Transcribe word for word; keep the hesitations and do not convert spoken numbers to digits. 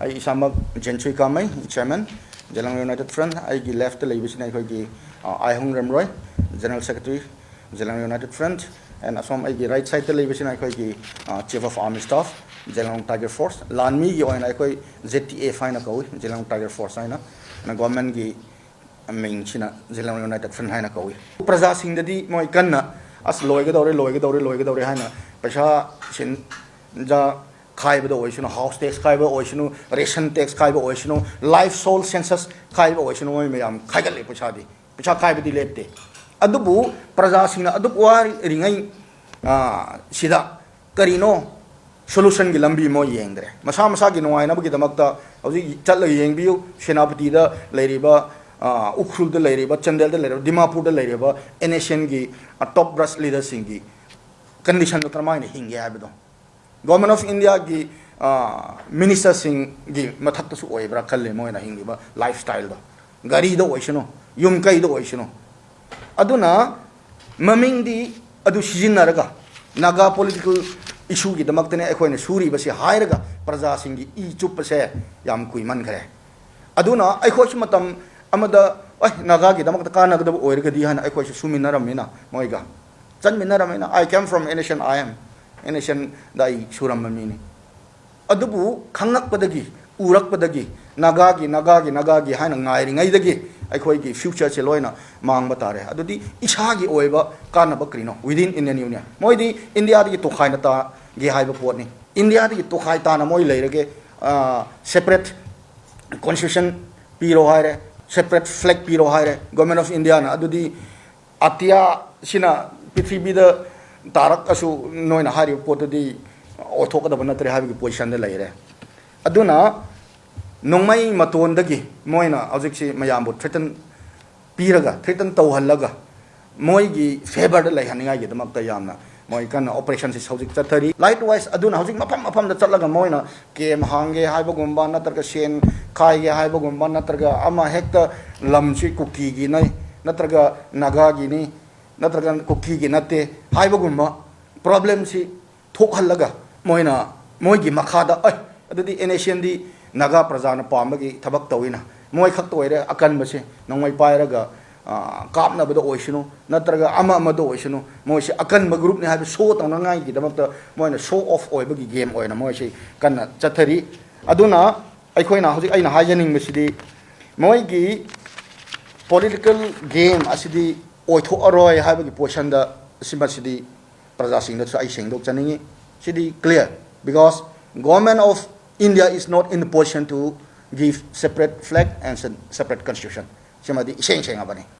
ꯑꯩ ꯏꯁꯥꯃꯛ Jensui Kamei, chairman, Zeliang united front. ꯑꯩꯒꯤ ꯂꯦꯐꯇ ꯂꯩꯕꯁꯤꯅ ꯑꯩꯈꯣꯏꯒꯤ, ꯑ, Aihung Remroi, general secretary, Zeliang united front. And ꯑꯁꯣꯝ ꯑꯩꯒꯤ ꯔꯥꯏꯠ ꯁꯥꯏꯗꯇ ꯂꯩꯕꯁꯤꯅ ꯑꯩꯈꯣꯏꯒꯤ, ꯑ, chief of army staff, Zeliang tiger force. ꯂꯥꯟꯃꯤꯒꯤ ꯑꯣꯏꯅ ꯑꯩꯈꯣꯏ ꯖꯦ ꯇꯤ ꯑꯦꯐ ꯍꯥꯏꯅ ꯀꯧꯏ, ꯖꯦꯂꯪ ꯇꯥꯏꯒꯔ ꯐꯣꯔꯁ ꯍꯥꯏꯅ꯫ ꯑꯗꯨꯅ ꯒꯣꯔꯃꯦꯟꯒꯤ ꯃꯤꯡꯁꯤꯅ ꯖꯦꯂꯪ ꯌꯨꯅꯥꯏꯇꯦꯗ ꯐ꯭ꯔꯟꯠ ꯍꯥꯏꯅ ꯀꯧꯏ꯫ ꯄ꯭ꯔꯖꯥꯁꯤꯡꯗꯗꯤ ꯃꯣꯏ ꯀꯟꯅ, "ꯑꯁ, ꯂꯣꯏꯒꯗꯧꯔꯦ, ꯂꯣꯏꯒꯗꯧꯔꯦ, ꯂꯣꯏꯒꯗꯧꯔꯦ" ꯍꯥꯏꯅ ꯄꯩꯁꯥ ꯁꯦꯟꯖꯥ ꯈꯥꯏꯕꯗ ꯑꯣꯏꯁꯅꯨ, ꯍꯥꯎꯁ ꯇꯦꯛꯁ ꯈꯥꯏꯕ ꯑꯣꯏꯁꯅꯨ, ꯔꯦꯁꯟ ꯇꯦꯛꯁ ꯈꯥꯏꯕ ꯑꯣꯏꯁꯅꯨ, ꯂꯥꯏꯐ ꯁꯣꯜ ꯁꯦꯟꯁꯁ ꯈꯥꯏꯕ ꯑꯣꯏꯁꯅꯨ, ꯃꯣꯏ ꯃꯌꯥꯝ ꯈꯥꯏꯒꯠꯂꯦ ꯄꯩꯁꯥꯗꯤ꯫ ꯄꯩꯁꯥ ꯈꯥꯏꯕꯗꯤ ꯂꯦꯞꯇꯦ꯫ ꯑꯗꯨꯕꯨ ꯄ꯭ꯔꯖꯥꯁꯤꯡꯅ ꯑꯗꯨꯛ ꯋꯥꯔꯤꯉꯩ, ꯑ, ꯁꯤꯗ ꯀꯔꯤꯅꯣ ꯁꯣꯂꯨꯁꯟꯒꯤ ꯂꯝꯕꯤ ꯃꯣꯏ ꯌꯦꯡꯗ꯭ꯔꯦ꯫ ꯃꯁꯥ ꯃꯁꯥꯒꯤ ꯅꯨꯡꯉꯥꯏꯅꯕꯒꯤꯗꯃꯛꯇ ꯍꯧꯖꯤꯛ ꯆꯠꯂꯒ ꯌꯦꯡꯕꯤꯌꯨ, ꯁꯦꯅꯥꯄꯇꯤꯗ ꯂꯩꯔꯤꯕ, ꯑ, ꯎꯈ꯭ꯔꯨꯜꯗ ꯂꯩꯔꯤꯕ, ꯆꯥꯟꯗꯦꯜꯗ ꯂꯩꯔꯤꯕ, ꯗꯤꯃꯥꯄꯨꯔꯗ ꯂꯩꯔꯤꯕ ꯑꯦꯟ ꯑꯦꯁ ꯑꯦꯟꯒꯤ, ꯑ, ꯇꯣꯞ ꯕ꯭ꯔꯥꯁ ꯂꯤꯗꯔꯁꯤꯡꯒꯤ ꯀꯟꯗꯤꯁꯟꯗꯣ ꯀꯔꯝꯍꯥꯏꯅ ꯍꯤꯡꯒꯦ ꯍꯥꯏꯕꯗꯣ꯫ ꯒꯣꯔꯃꯦꯟ ꯑꯣꯐ ꯏꯟꯗꯤꯌꯥꯒꯤ, ꯑ, ꯃꯤꯅꯤꯁꯇꯔꯁꯤꯡꯒꯤ ꯃꯊꯛꯇꯁꯨ ꯑꯣꯏꯕ꯭ꯔꯥ ꯈꯜꯂꯦ ꯃꯣꯏꯅ ꯍꯤꯡꯂꯤꯕ ꯂꯥꯏꯐ ꯁ꯭ꯇꯥꯏꯜꯗꯣ꯫ ꯒꯥꯔꯤꯗ ꯑꯣꯏꯁꯅꯨ, ꯌꯨꯝ ꯀꯩꯗ ꯑꯣꯏꯁꯅꯨ꯫ ꯑꯗꯨꯅ ꯃꯃꯤꯡꯗꯤ ꯑꯗꯨ ꯁꯤꯖꯤꯟꯅꯔꯒ ꯅꯥꯒꯥ ꯄꯣꯂꯤꯇꯤꯀꯦꯜ ꯏꯁꯨꯒꯤꯗꯃꯛꯇꯅꯦ ꯑꯩꯈꯣꯏꯅ ꯁꯨꯔꯤꯕꯁꯤ ꯍꯥꯏꯔꯒ ꯄ꯭ꯔꯖꯥꯁꯤꯡꯒꯤ ꯏ ꯆꯨꯞꯄꯁꯦ ꯌꯥꯝ ꯀꯨꯏꯃꯟꯈ꯭ꯔꯦ꯫ ꯑꯗꯨꯅ ꯑꯩꯈꯣꯏꯁꯨ ꯃꯇꯝ ꯑꯃꯗ, "ꯑꯩ ꯅꯥꯒꯥꯒꯤꯗꯃꯛꯇ ꯀꯥꯟꯅꯒꯗꯕ ꯑꯣꯏꯔꯒꯗꯤ" ꯍꯥꯏꯅ ꯑꯩꯈꯣꯏꯁꯨ ꯁꯨꯃꯤꯟꯅꯔꯝꯃꯤꯅ ꯃꯣꯏꯒ꯫ ꯆꯠꯃꯤꯟꯅꯔꯝꯃꯤꯅ꯫ "I came from N S N I M, N S N ꯗ ꯑꯩ ꯁꯨꯔꯝꯕ ꯃꯤꯅꯤ"꯫ ꯑꯗꯨꯕꯨ ꯈꯪꯂꯛꯄꯗꯒꯤ, ꯎꯔꯛꯄꯗꯒꯤ, ꯅꯥꯒꯥꯒꯤ, ꯅꯥꯒꯥꯒꯤ, ꯅꯥꯒꯥꯒꯤ ꯍꯥꯏꯅ ꯉꯥꯏꯔꯤꯉꯩꯗꯒꯤ ꯑꯩꯈꯣꯏꯒꯤ ꯐ꯭ꯌꯨꯆꯔꯁꯦ ꯂꯣꯏꯅ ꯃꯥꯡꯕ ꯇꯥꯔꯦ꯫ ꯑꯗꯨꯗꯤ ꯏꯁꯥꯒꯤ ꯑꯣꯏꯕ ꯀꯥꯟꯅꯕ ꯀꯔꯤꯅꯣ within Indian Union? ꯃꯣꯏꯗꯤ ꯏꯟꯗꯤꯌꯥꯗꯒꯤ ꯇꯣꯈꯥꯏꯅ ꯇꯥꯒꯦ ꯍꯥꯏꯕ ꯄꯣꯠꯅꯤ꯫ ꯏꯟꯗꯤꯌꯥꯗꯒꯤ ꯇꯣꯈꯥꯏ ꯇꯥꯅ ꯃꯣꯏ ꯂꯩꯔꯒꯦ, ꯑ, separate constitution ꯄꯤꯔꯣ ꯍꯥꯏꯔꯦ, separate flag ꯄꯤꯔꯣ ꯍꯥꯏꯔꯦ, ꯒꯣꯔꯃꯦꯟ ꯑꯣꯐ ꯏꯟꯗꯤꯌꯥꯅ꯫ ꯑꯗꯨꯗꯤ ꯑꯇꯤꯌꯥꯁꯤꯅ ꯄ꯭ꯔꯤꯊꯤꯕꯤꯗ ꯇꯥꯔꯛꯑꯁꯨ ꯅꯣꯏꯅ ꯍꯥꯏꯔꯤꯕ ꯄꯣꯠꯇꯨꯗꯤ ꯑꯣꯏꯊꯣꯛꯀꯗꯕ ꯅꯠꯇ꯭ꯔꯦ ꯍꯥꯏꯕꯒꯤ ꯄꯣꯖꯤꯁꯟꯗ ꯂꯩꯔꯦ꯫ ꯑꯗꯨꯅ ꯅꯣꯡꯃꯩ ꯃꯇꯣꯟꯗꯒꯤ ꯃꯣꯏꯅ ꯍꯧꯖꯤꯛꯁꯤ ꯃꯌꯥꯝꯕꯨ ꯊ꯭ꯔꯦꯇꯟ ꯄꯤꯔꯒ, ꯊ꯭ꯔꯦꯇꯟ ꯇꯧꯍꯜꯂꯒ, ꯃꯣꯏꯒꯤ ꯐꯦꯚꯔꯗ ꯂꯩꯍꯟꯅꯤꯡꯉꯥꯏꯒꯤꯗꯃꯛꯇ ꯌꯥꯝꯅ ꯃꯣꯏ ꯀꯟꯅ ꯑꯣꯄꯔꯦꯁꯟꯁꯤ ꯍꯧꯖꯤꯛ ꯆꯠꯊꯔꯤ꯫ ꯂꯥꯏꯛꯋꯥꯏꯁ ꯑꯗꯨꯅ ꯍꯧꯖꯤꯛ ꯃꯐꯝ ꯃꯐꯝꯗ ꯆꯠꯂꯒ ꯃꯣꯏꯅ ꯀꯦꯝ ꯍꯥꯡꯒꯦ ꯍꯥꯏꯕꯒꯨꯝꯕ, ꯅꯠꯇ꯭ꯔꯒ ꯁꯦꯟ ꯈꯥꯏꯒꯦ ꯍꯥꯏꯕꯒꯨꯝꯕ, ꯅꯠꯇ꯭ꯔꯒ ꯑꯃ ꯍꯦꯛꯇ ꯂꯝꯁꯤ ꯀꯨꯀꯤꯒꯤꯅꯤ, ꯅꯠꯇ꯭ꯔꯒ ꯅꯥꯒꯥꯒꯤꯅꯤ, ꯅꯠꯇ꯭ꯔꯒ ꯀꯨꯀꯤꯒꯤ ꯅꯠꯇꯦ ꯍꯥꯏꯕꯒꯨꯝꯕ ꯄ꯭ꯔꯣꯕ꯭ꯂꯦꯝꯁꯤ ꯊꯣꯛꯍꯜꯂꯒ ꯃꯣꯏꯅ ꯃꯣꯏꯒꯤ ꯃꯈꯥꯗ, "ꯑꯦ, ꯑꯗꯨꯗꯤ ꯑꯦꯟ ꯑꯦꯁ ꯑꯦꯟꯗꯤ ꯅꯥꯒꯥ ꯄ꯭ꯔꯖꯥꯅ ꯄꯥꯝꯕꯒꯤ ꯊꯕꯛ ꯇꯧꯋꯤꯅ꯫ ꯃꯣꯏ ꯈꯛꯇ ꯑꯣꯏꯔꯦ ꯑꯀꯟꯕꯁꯦ, ꯅꯣꯡꯃꯩ ꯄꯥꯏꯔꯒ, ꯑ, ꯀꯥꯞꯅꯕꯗ ꯑꯣꯏꯁꯅꯨ, ꯅꯠꯇ꯭ꯔꯒ ꯑꯃ ꯑꯃꯗ ꯑꯣꯏꯁꯅꯨ, ꯃꯣꯏꯁꯦ ꯑꯀꯟꯕ groupꯅꯤ ꯍꯥꯏꯕ show ꯇꯧꯅꯉꯥꯏꯒꯤꯗꯃꯛꯇ ꯃꯣꯏꯅ show off ꯑꯣꯏꯕꯒꯤ game ꯑꯣꯏꯅ ꯃꯣꯏꯁꯤ ꯀꯟꯅ ꯆꯠꯊꯔꯤ꯫ ꯑꯗꯨꯅ ꯑꯩꯈꯣꯏꯅ ꯍꯧꯖꯤꯛ ꯑꯩꯅ ꯍꯥꯏꯖꯅꯤꯡꯕꯁꯤꯗꯤ, ꯃꯣꯏꯒꯤ political game ꯑꯁꯤꯗꯤ ꯑꯣꯏꯊꯣꯛꯑꯔꯣꯏ ꯍꯥꯏꯕꯒꯤ positionꯗ, ꯁꯤꯃꯁꯤꯗꯤ ꯄ꯭ꯔꯖꯥꯁꯤꯡꯗꯁꯨ ꯑꯩ ꯁꯦꯡꯗꯣꯛꯆꯅꯤꯡꯉꯤ꯫ ꯁꯤꯗꯤ clear, because Government of India is not in the position to give separate flag and se-, separate constitution꯫ ꯁꯤꯃꯗꯤ ꯏꯁꯦꯡ ꯁꯦꯡꯉꯕꯅꯤ꯫